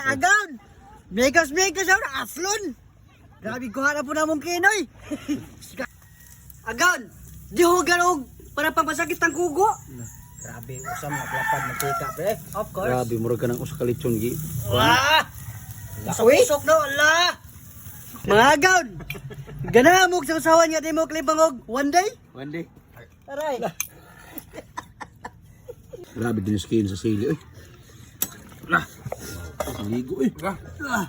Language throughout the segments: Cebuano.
Agaw! Megas megas ako na aflon! Grabe kuha na po namong kinoy! Agaw! Di ho ganog para pampasakit ang kugo! Grabe, usam naglapad na tika pre. Of course. Grabe, murag ka ng usa ka lechon gi. Wah! Usok-usok na, ala! Mga agaw! Gana mo sa usawan nga di mo klibangog one day? One day. Aray! Grabe din skin sa sili oy. Lah. Ligo eh. Ah.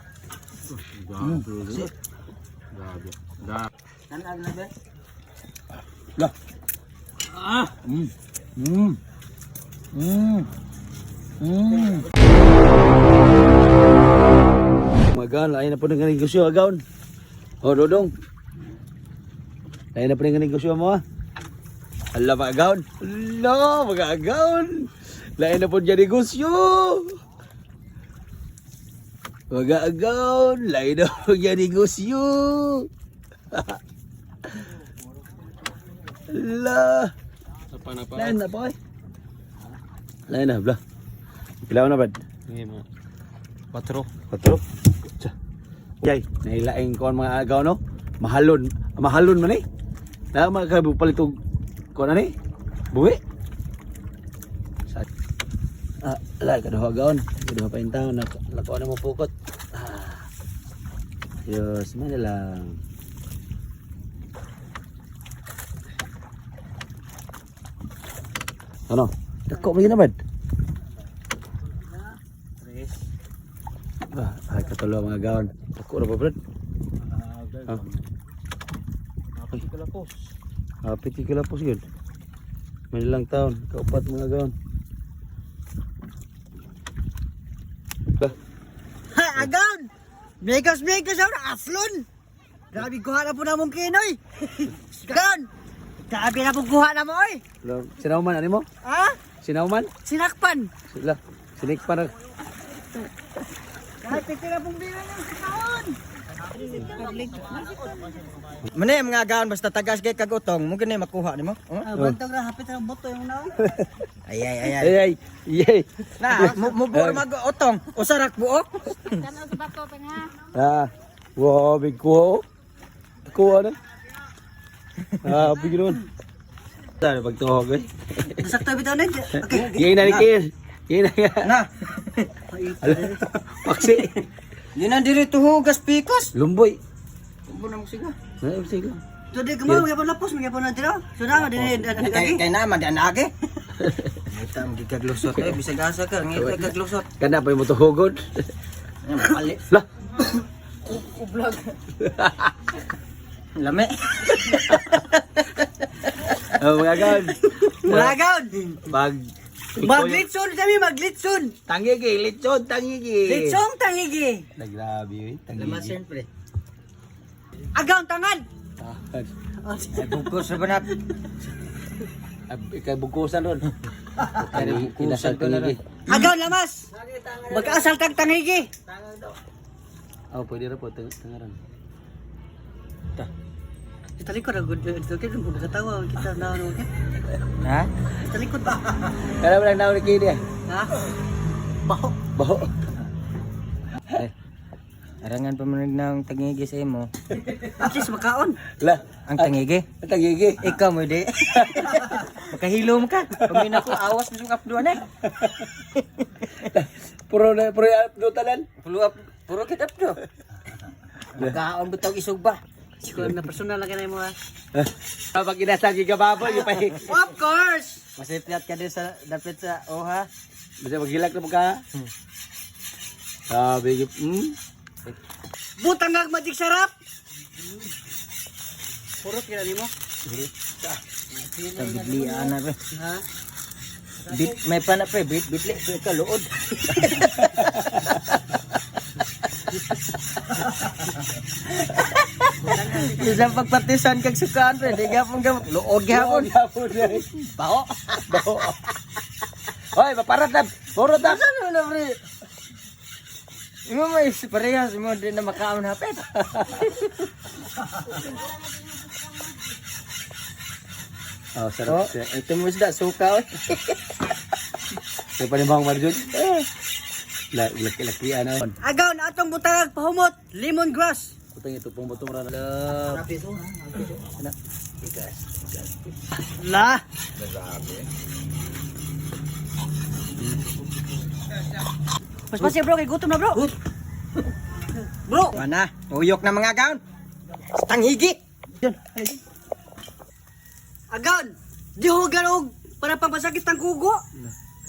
Grabe. Grabe. Grabe. Tanan na be. Lah. Ah. Magal, ay na po ng negosyo agaon. Oh, Dodong. Ay na po ng negosyo mo ah. Ala mga agaon. Ala, mga agaon. Lain na po dyan negosyo. Mga agaon, lain na po dyan negosyo. Ala. Lain na po eh. Lain na, bla. Pilaw na, bad? Patro. Patro. Tsa. Yay, nailaing ko ang mga agaw no. Mahalon, mahalon man eh. Na mga palit og kuan ani. Buwi. Sa Ah, la kaduha gaon. Kaduha pa intaw na lakuan na mo pukot. Ah. Diyos, man na lang. Ano? Dako mo yun na, bad? Tres. Ah, ay katulo mga gaon. Dako ra ba, brad? Ah. Napit ko lapos. Happy ti po yun. May lang taon, kaupat mga gaon. Ba, Ha, agaw! Megas megas ako na aflon! Grabe kuha na po namong kinoy! Agaw! Grabe na po kuha na mo oy! Sinauman ani mo? Ha? Sinauman? Sinakpan! Sila. Sinikpan na. Kahit tira pong bilang ng taon! Mane mga agaon basta tagas kay kag utong mo gani makuha nimo. Oh? Ah, bantog na hapit ang boto yung naon. Ay ay ay ay. Ay ay. Yay. Na mo mo buo mag utong. Usa ra buok. Ah. Wow, big kuha. Oh. Kuha na. Ah, big nun. Sana pagtuhog eh. Nasakto bitaw na. Okay. Yay na ni Kir. Yay na. Na. Paksi. Di na diri tuhugas pikas. Lumboy. Umbo na mo siga. Ay, sige. So di ko mo magyapon lapos magyapon na dira. So na din Kay kay na man di age. Ngita ang gikaglusot eh bisag asa ka ngita kaglusot. Kana pa yung motuhogod. Ay, mapali. Lah. Lame. Oh, mga gaon. Mga gaon. Pag Maglitson kami maglitson. Tangigi, lechon, tangigi. Litsong tangigi. Na grabe, eh. Tangigi. Lama siyempre. Agaw tangan. Ah, Ay bugkos ra ba na? Ikay bugkusan ron. Ay bugkusan ko na ron. Agaw lamas. Mag-asal kag tangigi. Oh, pwede ra po tangaran. Ta. Sa likod ang good. Ito kay kung katawa kita na ano okay. Ha? Sa likod ba? Kaya mo lang naon ni Kini. Ha? Baho. Baho. Ay, Arangan pa man ng tangigi sa imo. At least makaon. la, Ang tangigi? ang tangigi. Ikaw mo di. Makahilom ka. Pamina ko awas mo sa kapduan eh. Puro na puro yung updo tanan. Puro up, puro kit updo. Makaon bitaw isog ba? Siguro na personal lang kanay mo ha. Ah, pag inasagi ka baboy, yung pa. Of course. Masipyat ka din sa dapit sa oha. Basta maghilak na mo ka. Sabi, Butang ang magic sarap. Puro kira nimo. Sa bidlian na pre. Ha? Bit may pana pre, bit bitli pre ka luod. Bisan pagpatisan kag sukaan pre, di gapon gapon luod gihapon. Gihapon. Baho. Baho. Hoy, maparat na. Puro na. Ano na pre? Imo may parehas imo di na makaon hapit. Oh, sarap. Oh, ito mo isda suka oy. Kaya pa ni Mang Marjun. Laki-lakian na. Agaw na atong butangag pahumot, lemongrass. Putang ito pong butong rana. Ana. Ikas. Ikas. La. Pas bro, kay gutom na, bro. Bro. Ana, uyok na mga agaw. Tanghigi. Agaw. Di ho ganog para pampasakit ang kugo.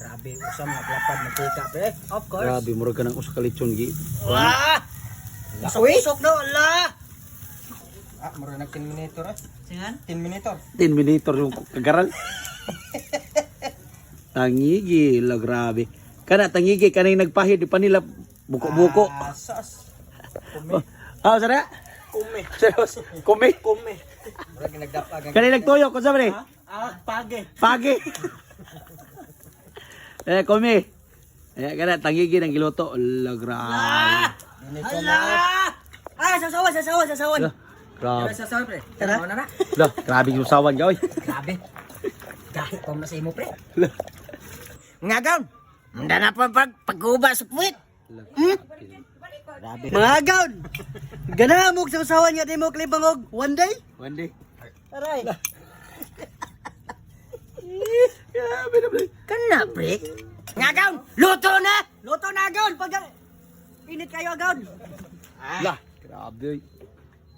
Grabe, usam naglapad na tika pre. Of course. Grabe, murag ka ng usa ka lechon gi. Wah! Usok-usok no, la. Ah, mura nag 10 minuto eh. Singan? 10 minuto. 10 minuto yung kagaral. Tangigi, la grabe. Kana tangigi kanay nagpahid di pa nila buko-buko. Ah, sos. Ah, sara? Kume. Serious? Kumi? Kume. Mura nagdapag. Kanay nagtuyo ko sa pre? Ah, page. Pagi. Eh, kumi. Eh, kana tangigi ng giluto. La grabe. Hala! Ah, sasawan, sasawan, sasawan. La, grabe. Sa sa pre. Tara. Tara na na. La, grabe yung usawan ka, oy. Grabe. Dahil pa na sa imo pre. La. Nga gaw. Munda na pa pag pagguba sa puwit. Hmm? Grabe. Mga agaw. Gana mo sa usawan nga di mo klibangog one day. One day. Aray. Grabe na, pre. Kana pre. Nga gaw. Luto na. Luto na agaw pag init kayo agaw. La, grabe. Oy.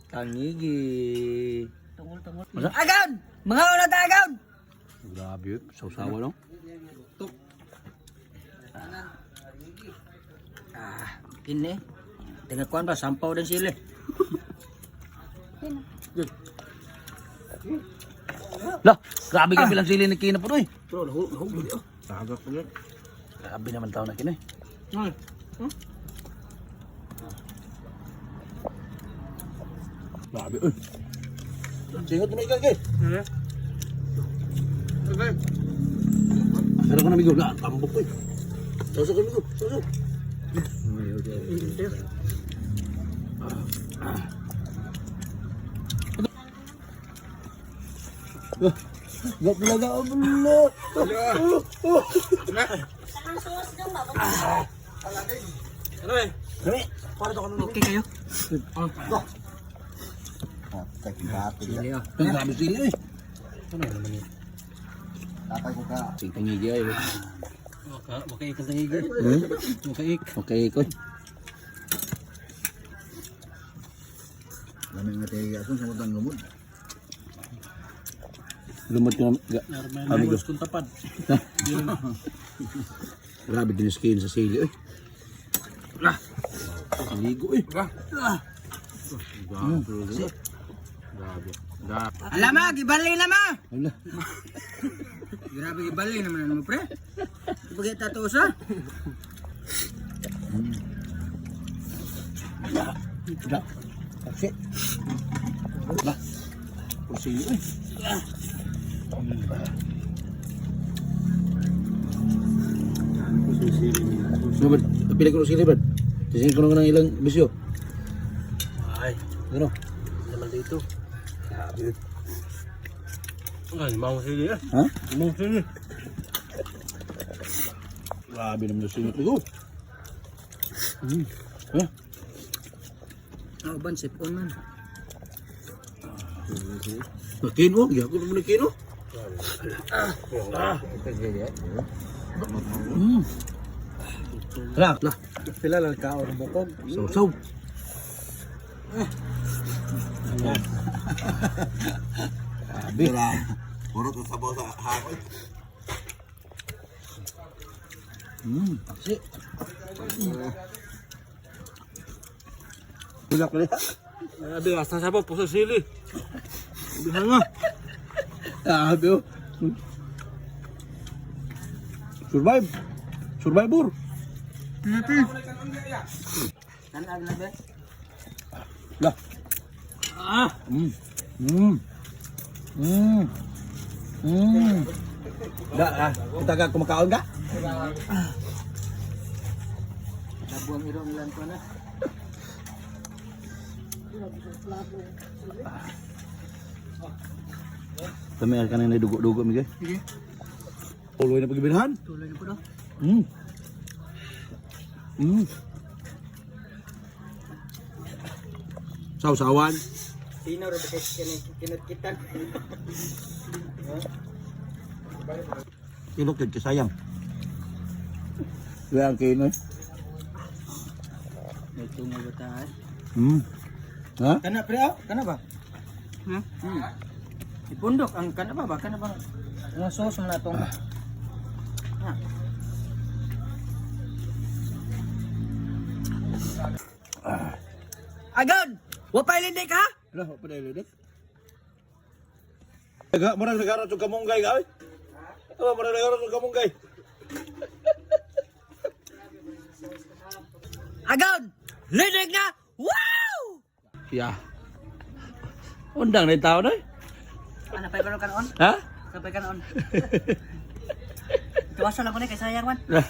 Tangigi. Tungol, tungol. Agaw! Mga una ta agaw! Grabe, oy. Sausawa, no? Ah, kini. Tingnan kuan ba sampaw din sila. La, grabe ka bilang sili ni Kina po, oy. Bro, nahulog nahulog. Tagak ko. Grabe naman tao na kina, eh. Grabe, oy. Singot mo na ikaw, kay. Pero ko na migo, la, tambok, oy. Sausaw ka, migo. Sausaw. Gapla ka, Okay kayo. Sili ah. Ang grabe sili, eh. Ano naman ni? Tatay ko ka. Sing tangigi, ay. Okay, ikal tangigi. Hmm? Okay. Okay, koy. Lami nga tayo asun sa mutang lumod. Lumot ko na, amigo. Kung tapad. Grabe din yung skin sa sili, eh. Ligo, eh. Alam ma, gibali na ma. Ala. Grabe gibali naman ano mo pre. Pagkita to sa. La. Taksi. La. Puro sili, eh. Ano ba? Pila ko ng sili, Brad. Tisingin ko na ng ilang bisyo. Ay, Ano? naman dito. Grabe. Ay, mau sili eh. Ha? Mau sili. Grabe naman yung sili. Ligo. Ha? Oh, ban sipon man. Nakino? Gihapon naman nakino. La, la. Pila lang ka or bukog. Saw-saw. Grabe. Puro to sabaw sa hakoy. Taksi. Bulak ulit. Grabe, hasta sabaw puso sili. Bihan nga. Grabe oh. Survive. Survivor. Tanag na ba? La. Ah, Da, ah. Kita ka kumakaon ka? Labuang irong lan ko na. Kami ka na dugo-dugo mi guys. Sige. Tuloy na pagibinhan. Tuloy na po daw. Sausawan. Sino ro ba kay kinatkitan? Ilok yun, kasayang. Wala ang kinoy. May tungo ba ta? Ha? Kana pre aw, kana ba? Ha? Ipundok ang kana ba ba kana ba? Nga sauce man atong. Ha. Agaw! Wapay lindik ha? Ala, pa na iludik. Naga, murag nagarat og kamunggay ka, oy. Aba, murag nagarat og kamunggay. Agaw! Lindik na! Wow! Ya. Undang na yung tao na. Ano pa kanon? Ha? Sabay kanon. Tuwasan lang ko ni kay sayang man. Lah.